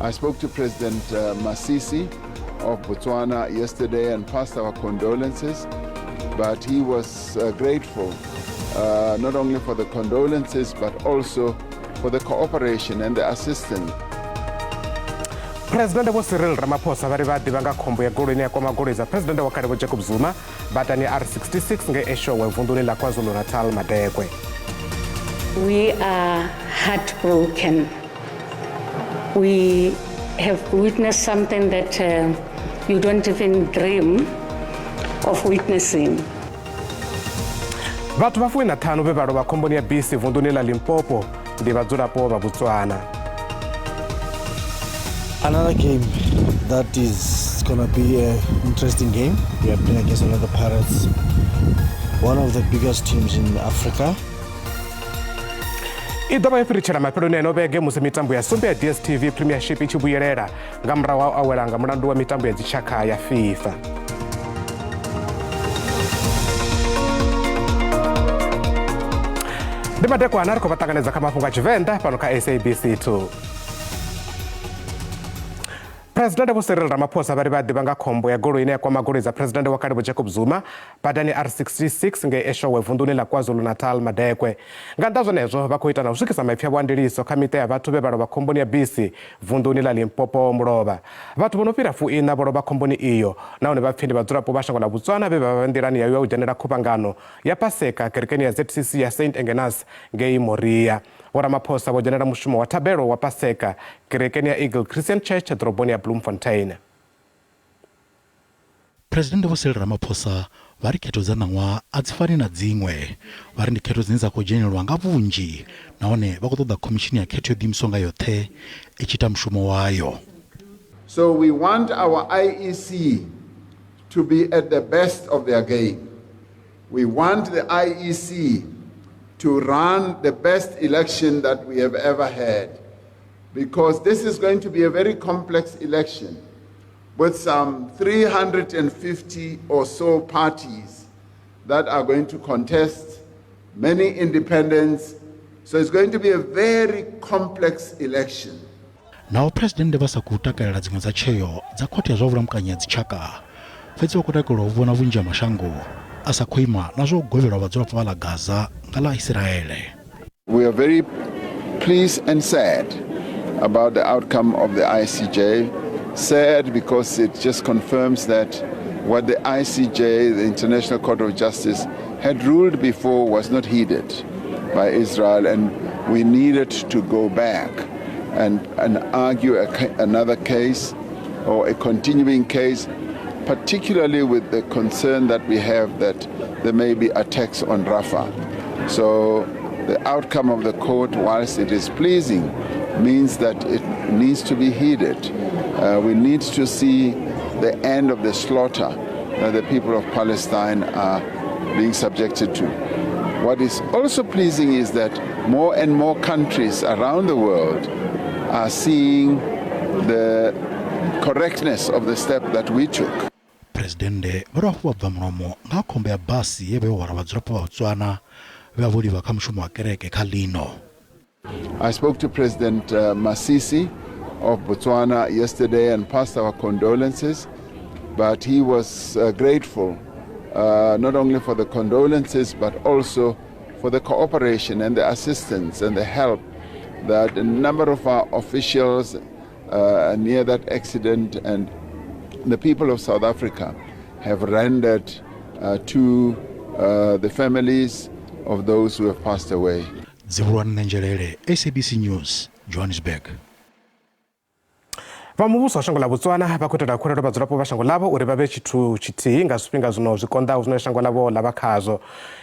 I spoke to President Masisi of Botswana yesterday and passed our condolences, but he was grateful not only for the condolences but also for the cooperation and the assistance. Phresidennde Vho Cyril Ramaphosa vha ri vha ḓivha nga khombo ya goloi ine ya kwama goloi dza Phresidennde wa kale Vho Jacob Zuma badani ya R66 ngei Eshowe vunḓuni ḽa KwaZulu-Natal Madekwe. We are heartbroken. We have witnessed something that you don't even dream of witnessing. Vhathu vha fuiṋa ṱhanu vhe vha lovha khomboni ya bisi vunḓuni ḽa Limpopo ndi vhadzulapo vha Botswana. Another game that is gonna be an interesting game. We are playing against Orlando Pirates, one of the biggest teams in Africa. I ḓo vha yo fhiritshela mafheloni a ino vhege musi mitambo ya sumbe ya DStv Premiership i tshi vhuyelela nga murahu ha u awela nga mulandu wa mitambo ya dzitshakha ya FIFA. Ndi madekwana ri khou vha ṱanganedza kha mafhungo a Tshivenḓa fhano kha SABC 2. Phresidennde Vho Cyril Ramaphosa vha ri vha ḓivha nga khombo ya goloi ine ya kwama goloi dza Phresidennde wa kale Vho Jacob Zuma badani R66 ngei Eshowe vunḓuni ḽa KwaZulu-Natal Madekwe. Nga nnḓa zwenezwo vha khou ita na u swikisa maipfi avho a ndiliso kha miṱa ya vhathu vhe vha lovha khomboni ya bisi vunḓuni ḽa Limpopo mulovha. Vhathu vho no fhira fuiṋa vho lovha khomboni iyo nahone vha pfi ndi vhadzulapo vha shango ḽa Botswana vhe vha vha vhe nḓilani ya u ya u dzhenela khuvhangano ya Paseka kerekeni ya ZCC ya Saint Engenas ngei Moria. Vho Ramaphosa vho dzhenela mushumo wa thabelo wa Paseka kerekeni ya Eagle Christian Church ḓoroboni ya Bloemfontein. Phresidennde Vho Cyril Ramaphosa vha ri khetho dza ṋaṅwaha a dzi fani na dziṅwe. Vha ri ndi khetho dzine dza khou dzhenelwa nga vhunzhi nahone vha khou ṱoḓa khomishini ya khetho yo ḓiimisaho nga yoṱhe i tshi ita mushumo wayo. So we want our IEC to be at the best of their game. We want the IEC to run the best election that we have ever had, because this is going to be a very complex election with some 350 or so parties that are going to contest, many independents. So it's going to be a very complex election. Naho Phresidennde vha sa khou takalela dziṅwe dza tsheo dza Khothe ya zwa Vhulamukanyi ya Dzitshaka, fhedzi vha khou takalela u vhona vhunzhi ha mashango a sa khou ima na zwa u govhelwa vhadzulapo vha ḽa Gaza nga ḽa Isiraele. We are very pleased and sad about the outcome of the ICJ. Sad because it just confirms that what the ICJ, the International Court of Justice, had ruled before was not heeded by Israel, and we needed to go back and argue another case or a continuing case, particularly with the concern that we have that there may be attacks on Rafah. So the outcome of the court, whilst it is pleasing, means that it needs to be heeded. We need to see the end of the slaughter that the people of Palestine are being subjected to. What is also pleasing is that more and more countries around the world are seeing the correctness of the step that we took. Phresidennde vha dovha hafhu vha bva mulomo nga ha khombo ya basi ye vha yo hwala vhadzulapo vha Botswana vhe vha vho livha kha mushumo wa kereke kha ḽino. I spoke to President Masisi of Botswana yesterday and passed our condolences, but he was grateful not only for the condolences but also for the cooperation and the assistance and the help that a number of our officials near that accident and the people of South Africa have rendered to the families of those who have passed away. Dzivhuluwani Nenzhelele, SABC News, Johannesburg. Vha muvhuso wa shango ḽa Botswana vha khou itela khuwelelo vhadzulapo vha shango ḽavho uri vha vhe tshithu tshithihi nga zwifhinga zwino zwi konḓaho zwine shango ḽavho ḽa vha khazwo.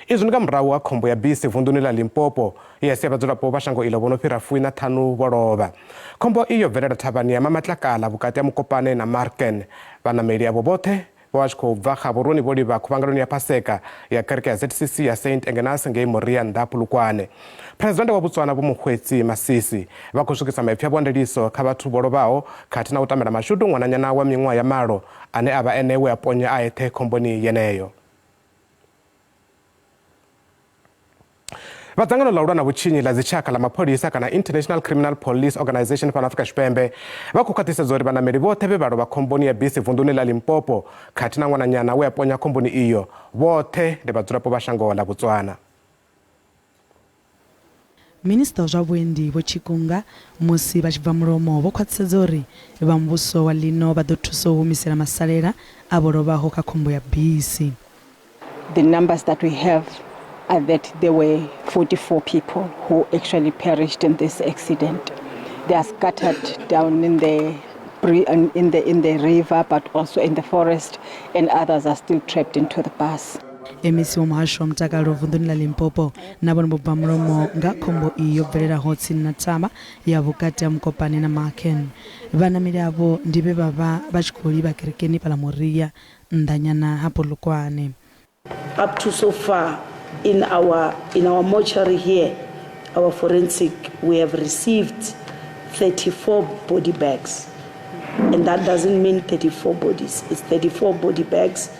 Izwi ndi nga murahu ha khombo ya bisi vunḓuni ḽa Limpopo ye ya sia vhadzulapo vha shango iḽo vho no fhira fuiṋa ṱhanu vho lovha. Khombo iyo yo bvelela thavhani ya Mamatlakala vhukati ha Mokopane na Marken. Vhaṋameli avho vhoṱhe vho vha tshi khou bva Gaborone vho livha khuvhanganoni ya Paseka ya kereke ya ZCC ya Saint Engenas ngei Moria nnḓa ha Polokwane. Phresidennde wa Botswana Vho Mokgweetsi Masisi vha khou swikisa maipfi avho a ndiliso kha vhathu vho lovhaho khathihi na u tamela mashudu ṅwananyana wa miṅwaha ya malo ane a vha ene we a ponya a eṱhe khomboni yeneyo. Vha dzangano ḽa u lwa na vhutshinyi ḽa dzitshaka ḽa mapholisa kana International Criminal Police Organization fhano Afrika Tshipembe vha khou khwaṱhisedza uri vhanameli vhoṱhe vhe vha lovha khomboni ya bisi vunḓuni ḽa Limpopo khathihi na ṅwananyana we a ponya khomboni iyo vhoṱhe ndi vhadzulapo vha shango ḽa Botswana. Minisiṱa wa zwa Vhuendi Vho Chikunga musi vha tshi bva mulomo vho khwaṱhisedza uri vha muvhuso wa ḽino vha ḓo thusa u humisela masalela a vho lovhaho kha khombo ya bisi. The numbers that we have are that there were 44 people who actually perished in this accident. They are scattered down in the in the river, but also in the forest, and others are still trapped into the bus. MEC wa muhasho wa mutakalo vunḓuni ḽa Limpopo na vhone vho bva mulomo nga khombo iyi yo bvelelaho tsini na thavha ya vhukati ha Mokopane na Marken. Vhanameli avho ndi vhe vha vha vha tshi khou livha kerekeni fhaḽa Moria nnḓanyana ha Polokwane. Up to so far in our mortuary here, our forensic, we have received 34 body bags. And that doesn't mean 34 bodies. It's 34 body bags,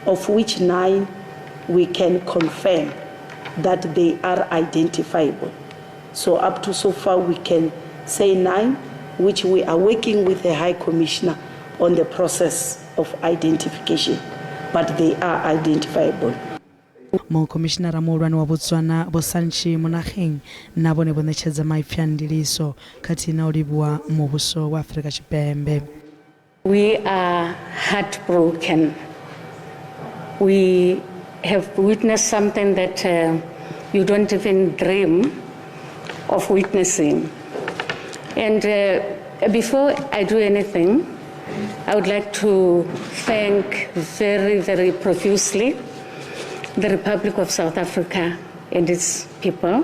of which 9 we can confirm that they are identifiable. So up to so far we can say 9, which we are working with the High Commissioner on the process of identification, but they are identifiable. Mukhomishinara muhulwane wa Botswana Vho Santši Monageng na vhone vho ṋetshedza maipfi a ndiliso khathihi na u livhuwa muvhuso wa Afrika Tshipembe. We are heartbroken. We have witnessed something that you don't even dream of witnessing. And before I do anything, I would like to thank very, very profusely the Republic of South Africa and its people.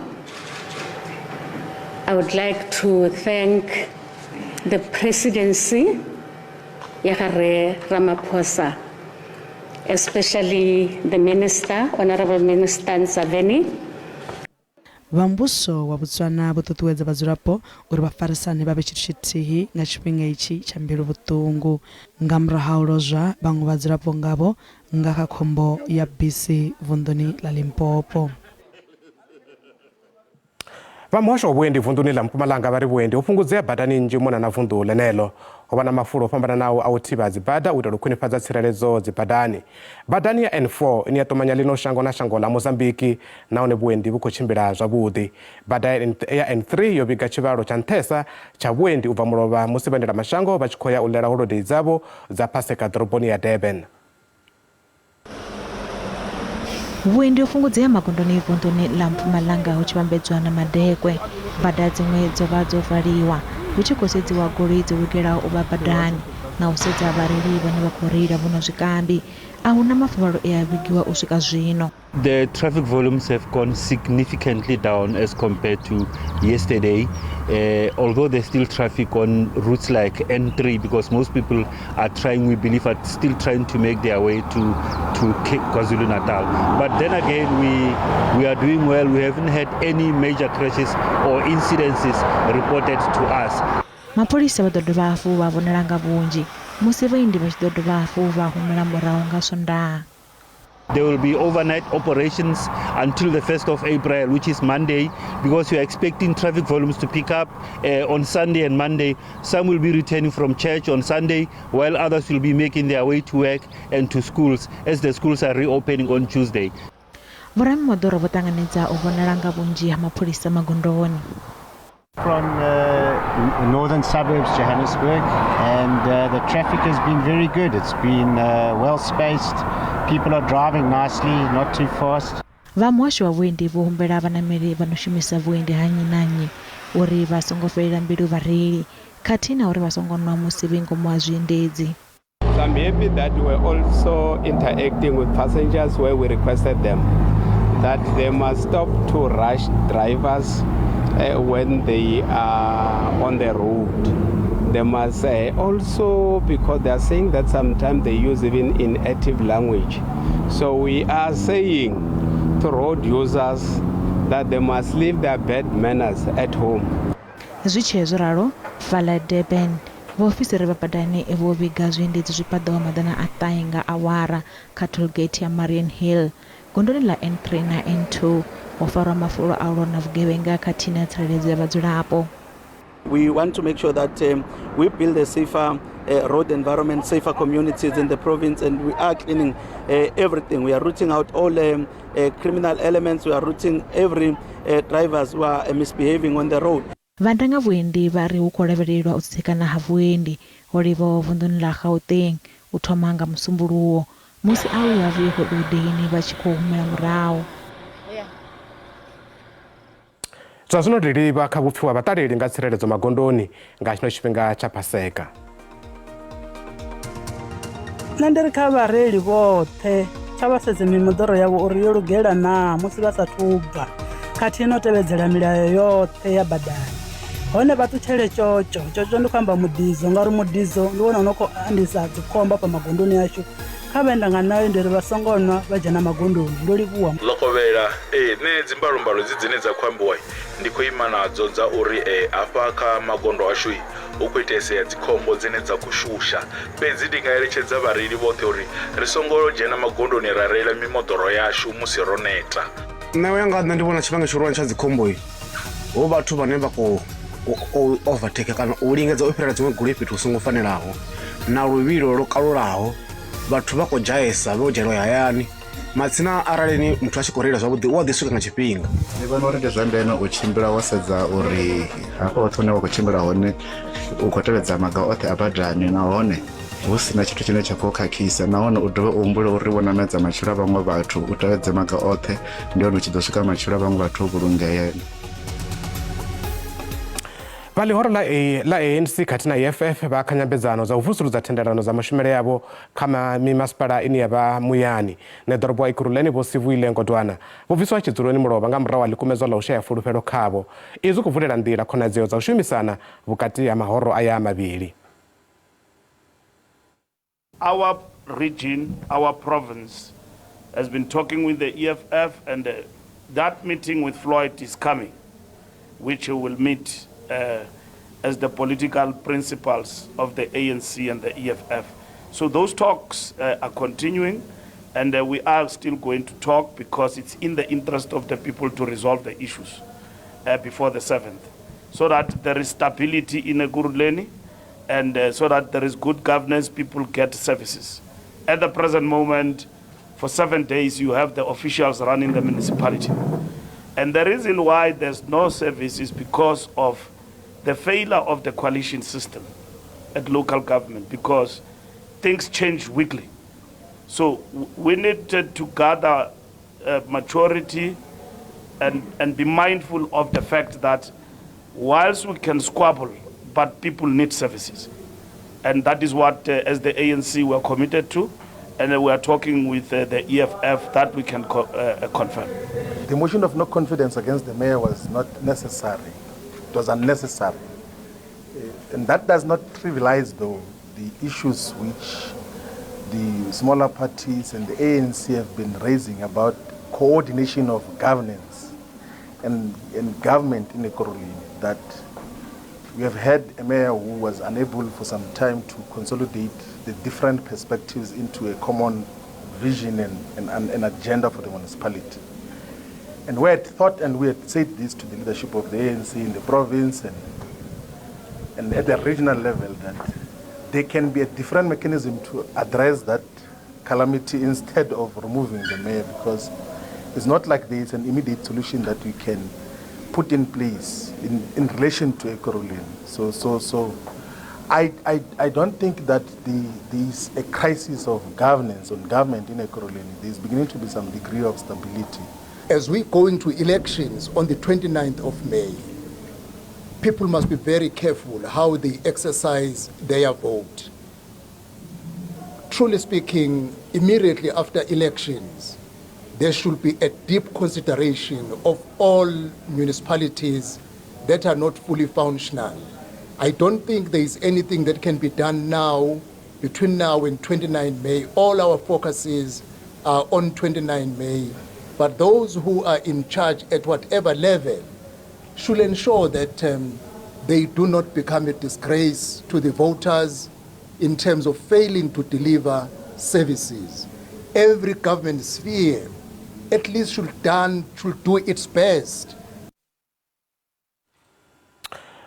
I would like to thank the presidency, ya ga Rre Ramaphosa, especially the minister, Honorable Minister Ntshavheni. Vha muvhuso wa Botswana vho ṱuṱuwedza vhadzulapo uri vha farisane vha vhe tshithu tshithihi nga tshifhinga itshi tsha mbilu vhuṱungu nga murahu ha u lozwa vhaṅwe vhadzulapo ngavho nga kha khombo ya bisi vunḓuni ḽa Limpopo. Vha muhasho wa vhuendi vunḓuni ḽa Mpumalanga vha ri vhuendi ho fhungudzea badani nnzhi u mona na vunḓu ḽeneḽo. Ho vha na mafulo o fhambananaho a u thivha dzibada u itela u khwinifhadza tsireledzo dzibadani. Badani ya N4 ine ya ṱumanya ḽino shango na shango ḽa Mozambiki nahone vhuendi vhu khou tshimbila zwavhuḓi. Bada ya N3 yo vhiga tshivhalo tsha nṱhesa tsha vhuendi u bva mulovha musi vhaendelamashango vha tshi khou ya u ḽela holodei dzavho dza Paseka ḓoroboni ya Durban. Vhuendi ho fhungudzea magondoni vunḓuni ḽa Mpumalanga hu tshi vhambedzwa na madekwe. Bada dziṅwe dzo vha dzo valiwa hu tshi khou sedziwa goloi dzo lugelaho u vha badani na u sedza vhareili vhane vha khou reila vho nwa zwikambi. A hu na mafuvhalo e a vhigiwa u swika zwino. The traffic volumes have gone significantly down as compared to yesterday, although there's still traffic on routes like N3 because most people are trying, we believe, are still trying to make their way to KwaZulu-Natal. But then again, we are doing well. We haven't had any major crashes or incidences reported to us. Mapholisa vha ḓo dovha hafhu vha vhonala nga vhunzhi musi vhaendi vha tshi ḓo dovha hafhu vha humela murahu nga Swondaha. There will be overnight operations until the 1st of April, which is Monday, because we are expecting traffic volumes to pick up on Sunday and Monday. Some will be returning from church on Sunday, while others will be making their way to work and to schools, as the schools are reopening on Tuesday. Vhoramimoḓoro vho ṱanganedza u vhonala nga vhunzhi ha mapholisa magondoni. From the northern suburbs, Johannesburg, and the traffic has been very good. It's been well spaced. People are driving nicely, not too fast. Vha muhasho wa vhuendi vho humbela vhanameli vha no shumisa vhuendi ha nnyi na nnyi uri vha songo fhelela mbilu vhareili khathihi na uri vha songo nwa musi vhe ngomu ha zwiendedzi. So I'm happy that we're also interacting with passengers where we requested them that they must stop to rush drivers when they are on the road. They must also, because they are saying that sometimes they use even inactive language. So we are saying to road users that they must leave their bad manners at home. Zwi tshee zwo ralo, fhaḽa Durban vhaofisiri vha badani vho vhiga zwiendedzi zwi paḓaho 900 nga awara kha tollgate ya Mariannhill. Gondoni ḽa N3 na N2 ho farwa mafulo a u lwa na vhugevhenga khathihi na tsireledzo ya vhadzulapo. We want to make sure that we build a safer road environment, safer communities in the province, and we are cleaning everything. We are rooting out all criminal elements. We are rooting every drivers who are misbehaving on the road. Vhandanga vhuendi vha ri hu khou lavhelelwa u tsitsikana ha vhuendi ho livhaho vunḓuni ḽa Gauteng u thoma nga Musumbuluwo musi avho vha vhuye holodeni vha tshi khou humela murahu. Zwa zwino ri livha kha vhupfiwa vhaṱaleli nga tsireledzo magondoni nga tshino tshifhinga tsha Paseka. Nṋe ndi ri kha vhareili vhoṱhe tsha vha sedze mimoḓoro yavho uri yo lugela naa musi vha sathu bva khathihi no tevhedzela milayo yoṱhe ya badani. Hone vha ṱutshele tshotsho, tshotsho ndi khou amba mudizo ngauri mudizo ndi wone une khou andisa dzikhombo afha magondoni ashu. Kha vhaenda nga ṋayo ndi ri vha songo nwa vha dzhena magondoni. Ndo livhuwa. Ḽokovhela, Ee, nṋe dzimbalombalo hedzi dzine dza khou ambiwa ndi khou ima nadzo dza uri hafha kha magondo ashu hu khou iteesea dzikhombo dzine dza khou shusha. Fhedzi ndi nga eletshedza vhareili vhoṱhe uri ri songo dzhena magondoni ra reila mimoḓoro yashu musi ro neta. Nṋe uya nga nṋe ndi vhona tshifhinga tshihulwane tsha dzikhombo hu vhathu vhane vha khou overtake kana u lingedza u fhirela dziṅwe goloi fhethu hu songo fanelaho na luvhilo lwo kalulaho. Vhathu vha khou dzhaesa vho dzhaelwa hayani matsina arali ni muthu a tshi khou reila zwavhuḓi u a ḓi swika nga tshifhinga. Ndi vhona uri ndi zwa ndeme u tshimbila wo sedza uri hafho hoṱhe hune wa khou tshimbila hone u khou tevhedza maga oṱhe a badani nahone hu si na tshithu tshine tsha khou khakhisa nahone u dovhe u humbule uri wo ṋamedza matshilo a vhaṅwe vhathu u tevhedze maga oṱhe ndi hone u tshi ḓo swika matshilo a vhaṅwe vhathu o vhulungea. Vha ḽihoro ḽa ḽa ANC khathihi na EFF vha kha nyambedzano dza u vusuludza thendelano dza mashumele yavho kha mimasipala ine ya vha muyani. Ṋeḓorobo wa Ekurhuleni Vho Sivuyile Ngodwana vho bviswa tshidzuloni mulovha nga murahu ha ḽikumedzwa ḽa u shaya fulufhelo khavho. Izwi khou vulela nḓila khonadzeo dza u shumisana vhukati ha mahoro aya mavhili. Our region, our province has been talking with the EFF, and that meeting with Floyd is coming, which we will meet as the political principals of the ANC and the EFF. So those talks are continuing, and we are still going to talk because it's in the interest of the people to resolve the issues before the 7th, so that there is stability in Ekurhuleni, and so that there is good governance, people get services. At the present moment, for 7 days, you have the officials running the municipality. And the reason why there's no service is because of the failure of the coalition system at local government, because things change weekly. So we need to gather maturity and be mindful of the fact that whilst we can squabble, but people need services. And that is what, as the ANC, we are committed to, and we are talking with the EFF that we can confirm. The motion of no confidence against the mayor was not necessary. It was unnecessary. And that does not trivialize, though, the issues which the smaller parties and the ANC have been raising about coordination of governance and government in Ekurhuleni, that we have had a mayor who was unable for some time to consolidate the different perspectives into a common vision and an agenda for the municipality. And we had thought, and we had said this to the leadership of the ANC in the province and at the regional level, that there can be a different mechanism to address that calamity instead of removing the mayor, because it's not like there is an immediate solution that we can put in place in relation to Ekurhuleni. So I don't think that there is a crisis of governance on government in Ekurhuleni. There is beginning to be some degree of stability. As we go into elections on the 29th of May, people must be very careful how they exercise their vote. Truly speaking, immediately after elections, there should be a deep consideration of all municipalities that are not fully functional. I don't think there is anything that can be done now, between now and 29 May. All our focuses are on 29 May. But those who are in charge at whatever level should ensure that they do not become a disgrace to the voters in terms of failing to deliver services. Every government sphere at least should do its best.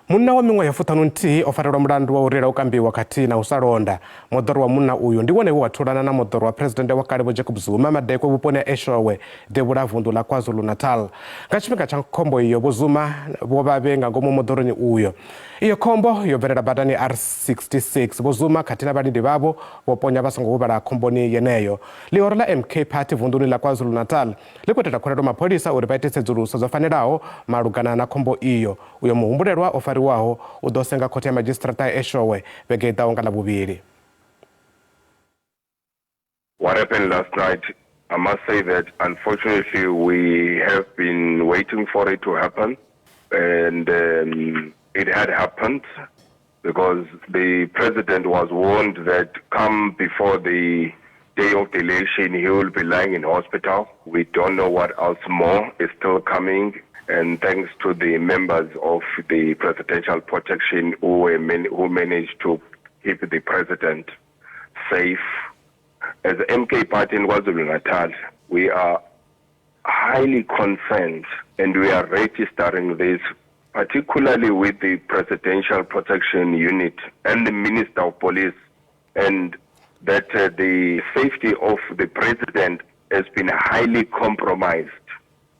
Munna wa miṅwaha ya 51 o farelwa mulandu wa u reila u kambiwa khathihi na u sa londa. Moḓoro wa munna uyu ndi wone we wa thulana na moḓoro wa phuresidennde wa kale Vho Jacob Zuma madekwe vhuponi ha Eshowe, devhula vunḓu ḽa KwaZulu-Natal. Nga tshifhinga tsha khombo iyo, Vho Zuma vho vha vhe nga ngomu moḓoroni uyo. Iyo khombo yo bvelela badani R66. Vho Zuma khathihi na vhalindi vhavho vho ponya vha songo huvhala khomboni yeneyo. Ḽihoro ḽa MK Party vunḓuni ḽa KwaZulu-Natal ḽi khou itela khuwelelo mapholisa uri vha ite tsedzuluso dzo fanelaho malugana na khombo iyo. Uyo muhumbulelwa o fariwaho u ḓo senga khothe ya madzhisiṱiraṱa ya Eshowe vhege i ḓaho nga Ḽavhuvhili. What happened last night, I must say that unfortunately we have been waiting for it to happen, and it had happened because the president was warned that come before the day of the election he will be lying in hospital. We don't know what else more is still coming, and thanks to the members of the presidential protection who managed to keep the president safe. As the MK party in KwaZulu-Natal, we are highly concerned and we are registering this, particularly with the Presidential Protection Unit and the Minister of Police, and that the safety of the president has been highly compromised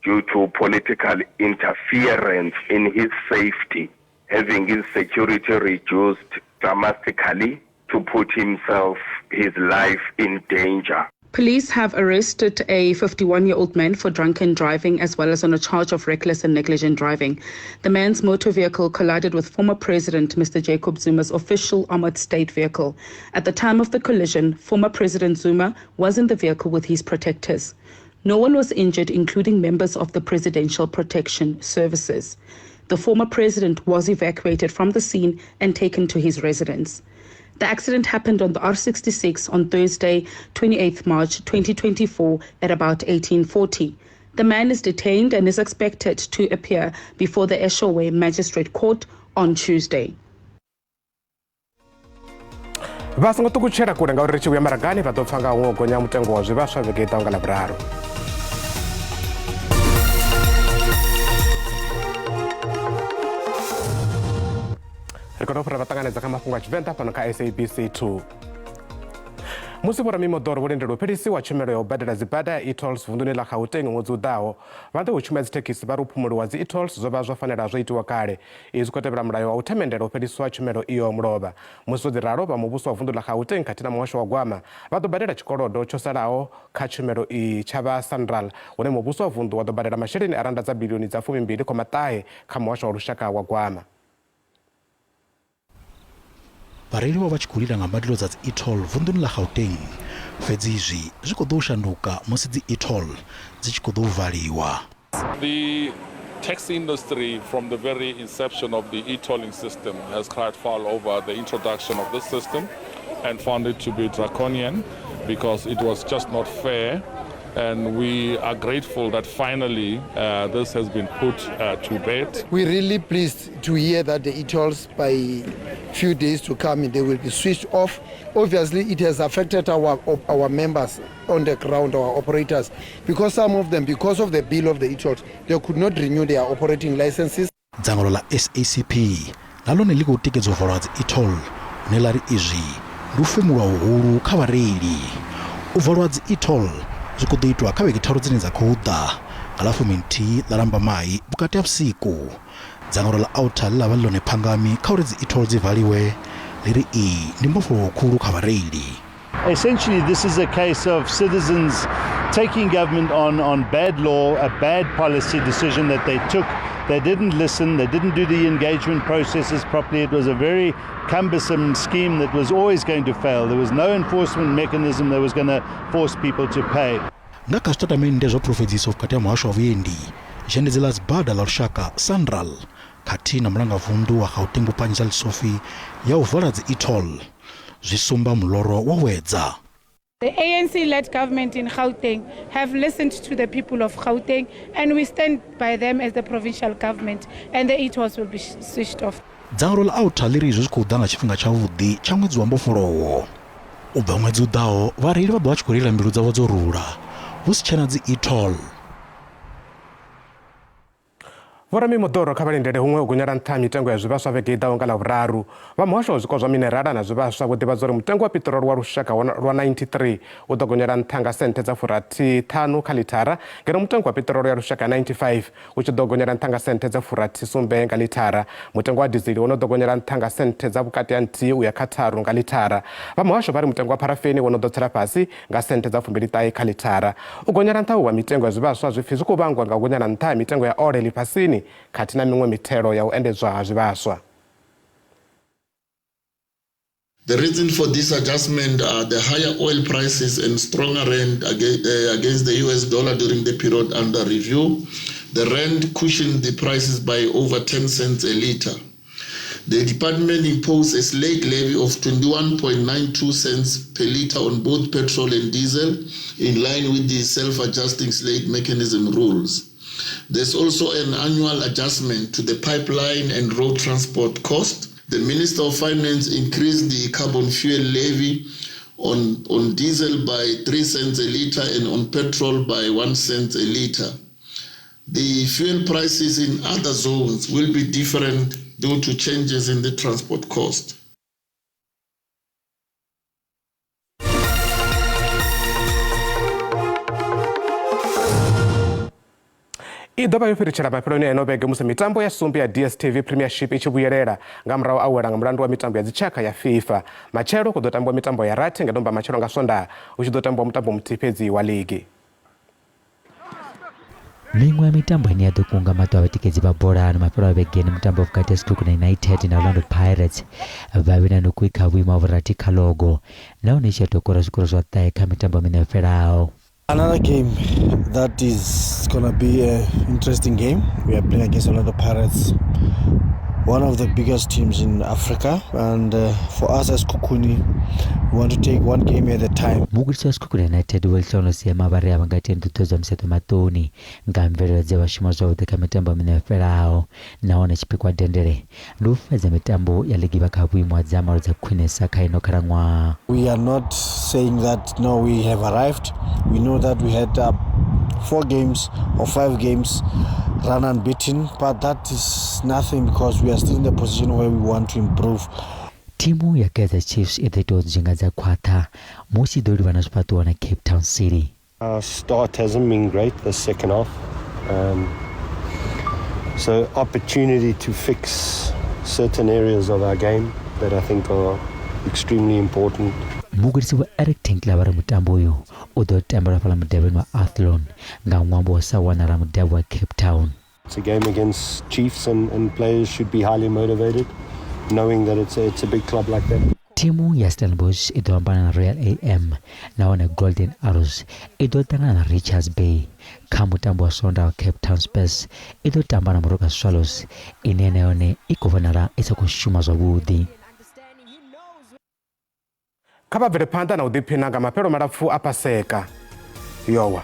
due to political interference in his safety, having his security reduced dramatically to put his life in danger. Police have arrested a 51-year-old man for drunken driving as well as on a charge of reckless and negligent driving. The man's motor vehicle collided with former President Mr. Jacob Zuma's official armored state vehicle. At the time of the collision, former President Zuma was in the vehicle with his protectors. No one was injured, including members of the Presidential Protection Services. The former president was evacuated from the scene and taken to his residence. The accident happened on the R66 on Thursday, 28th March 2024 at about 18:40. The man is detained and is expected to appear before the Eshowe Magistrate Court on Tuesday. Vha songo ṱukutshela kule ngauri ri tshi vhuya maragani vha ḓo pfa nga huṅwe u gonya mutengo wa zwivhaswa vhege i ḓaho nga Ḽavhuraru. Ri khou tou fhira vha ṱanganedza kha mafhungo a Tshivenḓa fhano kha SABC 2. Musi vhoramimoḓoro vho lindela u fhelisiwa tshumelo ya u badela dzibada ya e-tolls vunḓuni ḽa Gauteng ṅwedzi u ḓaho, vha ḓo u tshumela dzithekhisi vha ri u phumuliwa dzi e-tolls zwo vha zwo fanela zwo itiwa kale. Izwi khou tevhela mulayo wa u themendela u fheliswa tshumelo iyo mulovha. Musi zwo ḓi ralo, vha muvhuso wa vunḓu ḽa Gauteng khathihi na muhasho wa gwama vha ḓo badela tshikolodo tsho salaho kha tshumelo iyi tsha vha Sanral, hune muvhuso wa vunḓu wa ḓo badela masheleni a rannda dza bilioni dza 22.9 kha muhasho wa lushaka wa gwama. Vhareili vho vha tshi khou lila nga mbadelo dza dzi e-toll vunḓuni ḽa Gauteng, fhedzi izwi zwi khou ḓou shanduka musi dzi e-toll dzi tshi khou ḓou valiwa. The taxi industry from the very inception of the e-tolling system has cried foul over the introduction of this system and found it to be draconian because it was just not fair. And we are grateful that finally this has been put to bed. We're really pleased to hear that the e-tolls by few days to come, they will be switched off. Obviously, it has affected our members on the ground, our operators, because some of them, because of the bill of the e-tolls, they could not renew their operating licenses. Dzangano ḽa SACP na ḽone ḽi khou tikedza u valwa ha dzi e-toll, hune ḽa ri izwi ndi u femulwa huhulu kha vhareili. U valwa ha dzi e-toll zwi khou ḓo itwa kha vhege tharu dzine dza khou ḓa, nga ḽa 11 ḽa Lambamai vhukati ha vhusiku. Dzangano ḽa Outa ḽe ḽa vha ḽi ḽone phangami kha uri dzi e-toll dzi valiwe, ḽi ri iyi ndi mbofholowo khulu kha vhareili. Essentially, this is a case of citizens taking government on bad law, a bad policy decision that they took. They didn't listen, they didn't do the engagement processes properly. It was a very cumbersome scheme that was always going to fail. There was no enforcement mechanism that was going to force people to pay. Nga kha zwitatamennde zwa phulufhedziso vhukati ha muhasho wa vhuendi, zhendedzi ḽa dzibada ḽa lushaka Sanral khathihi na mulangavunḓu wa Gauteng Vho Panyaza Lesufi ya u vala dzi e-toll zwi sumba muloro wa wedza. The ANC-led government in Gauteng have listened to the people of Gauteng, and we stand by them as the provincial government, and the e-tolls will be switched off. Dzangano ḽa Outa ḽi ri izwi zwi khou ḓa nga tshifhinga tshavhuḓi tsha ṅwedzi wa mbofholowo. U bva ṅwedzi u ḓaho, vhareili vha ḓo vha tshi khou reila mbilu dzavho dzo rula, hu si tshena dzi e-toll. Vhoramimoḓoro kha vha lindele huṅwe u gonyela nṱha ha mitengo ya zwivhaswa vhege i ḓaho nga Ḽavhuraru. Vha muhasho wa zwiko zwa minerala na zwivhaswa vho ḓivhadza uri mutengo wa piṱirolo wa lushaka lwa 93 u ḓo gonyela nṱha nga senthe dza furathi ṱhanu kha ḽithara, ngeno mutengo wa piṱirolo ya lushaka 95 u tshi ḓo gonyela nṱha nga senthe dza furathi sumbe nga ḽithara. Mutengo wa dizili wo no ḓo gonyela nṱha nga senthe dza vhukati ha nthihi u ya kha tharu nga ḽithara. Vha muhasho vha ri mutengo wa pharafeni wo no ḓo tsela fhasi nga senthe dza fumbiliṱahe kha ḽithara. U gonyela nṱha uhu ha mitengo ya zwivhaswa zwi pfi zwi khou vhangwa nga u gonyela nṱha ha mitengo ya ole ḽifhasini khathihi na miṅwe mithelo ya u endedzwa ha zwivhaswa. The reason for this adjustment are the higher oil prices and stronger rand against the US dollar during the period under review. The rand cushioned the prices by over 10 cents a liter. The department imposed a slate levy of 21.92 cents per liter on both petrol and diesel, in line with the self-adjusting slate mechanism rules. There's also an annual adjustment to the pipeline and road transport cost. The Minister of Finance increased the carbon fuel levy on, on diesel by 3 cents a liter and on petrol by 1 cent a liter. The fuel prices in other zones will be different due to changes in the transport cost. I ḓo vha yo fhiritshela mafheloni a ino vhege musi mitambo ya sumbe ya DStv Premiership i tshi vhuyelela nga murahu a wela nga mulandu wa mitambo ya dzitshakha ya FIFA. Matshelo hu ḓo tambiwa mitambo ya rathi ngeno mbamatshelo nga Swondaha hu tshi ḓo tambiwa mutambo muthihi fhedzi wa ligi. Miṅwe ya mitambo ine ya ḓo kunga maṱo a vhatikedzi vha bola ano mafhelo a vhege ndi mutambo vhukati ha Sekhukhune United na Orlando Pirates. Vhavhi na Nukwi kha vhuimo ha vhurathi kha logo nahone i tshi ya tou kora zwikoro zwa ṱahe kha mitambo miṋa yo fhelaho. Another game that is gonna be an interesting game. We are playing against Orlando Pirates, one of the biggest teams in Africa, and for us as Sekhukhune, we want to take one game at a time. Mugudisi wa Sekhukhune United Vho Lehlohonolo Seema vha ri a vha nga tendi u ṱodzwa museṱo maṱoni nga mvelelo dze vha shuma zwavhuḓi kha mitambo miṋa yo fhelaho nahone tshipikwa dendele ndi u fhedza mitambo ya ligi vha kha vhuimo ha dzamalo dza khwinesa kha ino khalaṅwaha. We are not saying that no, we have arrived. We know that we had 4 games or 5 games run unbeaten, but that is nothing because we are still in the position where we want to improve. Thimu ya Kaizer Chiefs i ḓo ita u dzhinga dza khwaṱha musi i ḓo livhana zwifhaṱuwo na Cape Town City. Our start hasn't been great the second half. So opportunity to fix certain areas of our game that I think are extremely important. Mugudisi Vho Eric Tinkler vha ri mutambo uyu u ḓo tambelwa fhaḽa mudavhini wa Athlone nga ṅwambo wa u sa wanala mudavhi wa Cape Town. It's a game against Chiefs and players should be highly motivated knowing that it's a big club like that. Thimu ya Stellenbosch i ḓo ambana na Royal AM nahone Golden Arrows i ḓo ṱangana na Richards Bay. Kha mutambo wa Sondaha Cape Town Spurs i ḓo tamba na Moroka Swallows ine na yone i khou vhonala i sa khou shuma zwavhuḓi. Kha vha bvele phanḓa na u ḓiphina nga mafhelo malapfu a Paseka. Yowa.